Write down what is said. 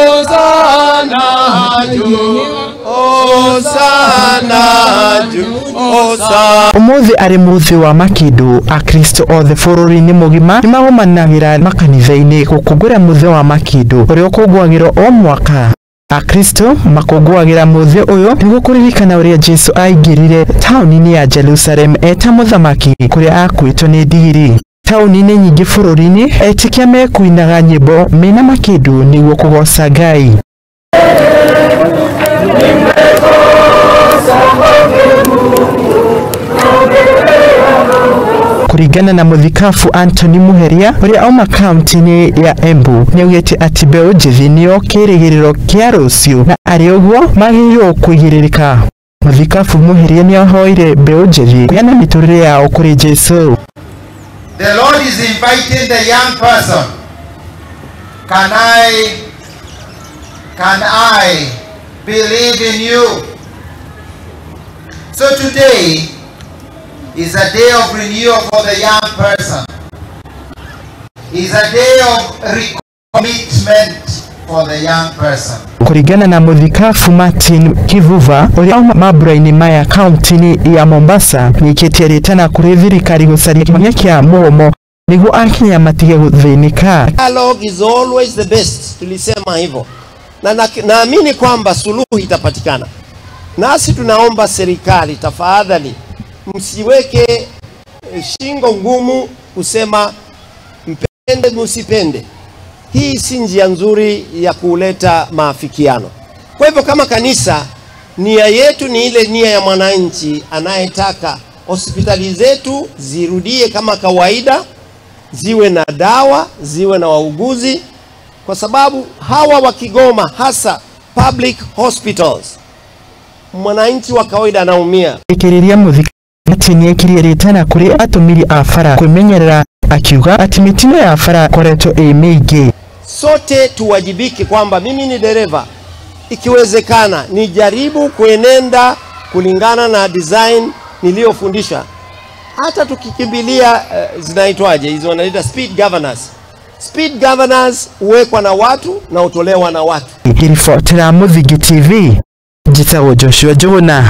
Hosana juu, Hosana juu, Hosana. Umuthi ari muthi wa makindu akristo othe bururi-ini mugima nimagomanagĩra makanitha-inĩ gũkũngũĩra muthĩ wa makindu ũrĩa ũkũngũagĩrwo o mwaka. Akristo makũngũagĩra muthĩ ũyũ nĩguo kũririkana ũrĩa Jesu aingĩrire taũni-inĩ ya Jerusalem eta mũthamaki kũrĩa akuĩtwo nĩ ndigiri. Taũni-inĩ nyingĩ bũrũri-inĩ etĩkia mekuinaga nyĩmbo mena makindu nĩguo kũgoca Ngai. Kuringana na muthikabu Anthony Muheria uria auma kaunti-inĩ ya Embu nĩaugĩte atĩ mbeũ njĩthĩ nĩo kĩrĩgĩrĩro kĩa rũciũ na arĩ ũguo magĩrĩirwo kũigĩrĩrĩka. Muthikabu Muheria nĩahoire mbeũ njĩthĩ kũheana mĩtũrĩre yao kũrĩ Jesũ. The Lord is inviting the young person. Can I believe in you? So today is a day of renewal for the young person. Is a day of recommitment for the young person. Kuringana na muthikabu Martin Kivuva uria auma mambura-inĩ maya kaunti-inĩ ya Mombasa nĩaikĩtie rĩtana kũrĩ thirikari gũcaria kĩhonia kĩa mũgomo nĩguo akenya matige gũthĩnĩka. Dialogue is always the best, tulisema hivyo, na naamini kwamba suluhu itapatikana. Nasi tunaomba serikali, tafadhali msiweke shingo ngumu kusema mpende msipende. Hii si njia nzuri ya kuleta maafikiano. Kwa hivyo kama kanisa, nia yetu ni ile nia ya mwananchi anayetaka hospitali zetu zirudie kama kawaida, ziwe na dawa, ziwe na wauguzi, kwa sababu hawa wakigoma, hasa public hospitals, mwananchi wa kawaida anaumia. Ikiriria muthiki nĩekĩrie rĩtana kũrĩ atũmĩri a bara kwĩmenyerera, akiuga atĩ mĩtino ya bara ĩkoretwo ĩ mĩingĩ. Sote tuwajibike kwamba mimi ni dereva, ikiwezekana nijaribu kuenenda kulingana na design niliyofundisha. Hata tukikimbilia zinaitwaje hizo, wanaita speed governors. Speed governors huwekwa na watu na hutolewa na watu. Ngĩribotera Mũthingi TV, njĩtagwo Joshua Njũgũna.